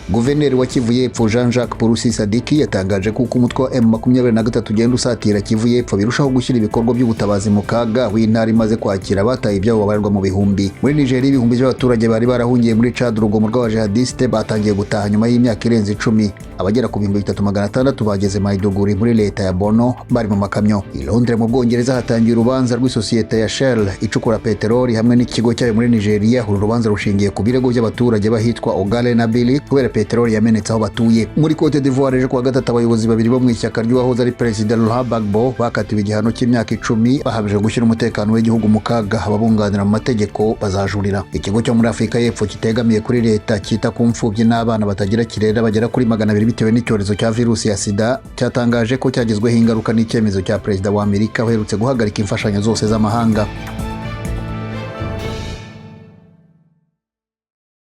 Guverineri wa Kivu y'Epfo, Jean Jacques Purusi Sadiki, yatangaje ko uko umutwe wa M23 ugenda usatira Kivu y'Epfo birushaho gushyira ibikorwa by'ubutabazi mu kaga, aho intara imaze kwakira abataye ibyabo babarirwa mu bihumbi. Muri Nigeria, ibihumbi by'abaturage bari barahungiye muri Chad urugomo rw'abajihadiste batangiye gutaha nyuma y'imyaka irenze 10. Abagera ku 3600 bageze Maiduguri muri leta ya Borno bari mu makamyo. I Londres mu Bwongereza hatangiye urubanza rw'isosiyete ya Shell icukura peteroli hamwe n'ikigo cyayo muri Nigeria. Uru rubanza rushingiye ku birego by'abaturage bahitwa Ogale na Billy kubera peteroli yamenetse aho batuye. Muri Cote d'Ivoire, ejo kuwa gatatu, abayobozi babiri bo mu ishyaka ry'uwahoze ari perezida Laurent Gbagbo bakatiwe igihano cy'imyaka 10 bahamije gushyira umutekano w'igihugu mu kaga. Ababunganira mu mategeko bazajurira. Ikigo cyo muri Afurika y'Epfo kitegamiye kuri leta cyita ku mfubyi n'abana batagira kirera bagera kuri 200 bitewe n'icyorezo cya virusi ya sida cyatangaje ko cyagizweho ingaruka n'icyemezo cya perezida wa Amerika uherutse guhagarika imfashanyo zose z'amahanga.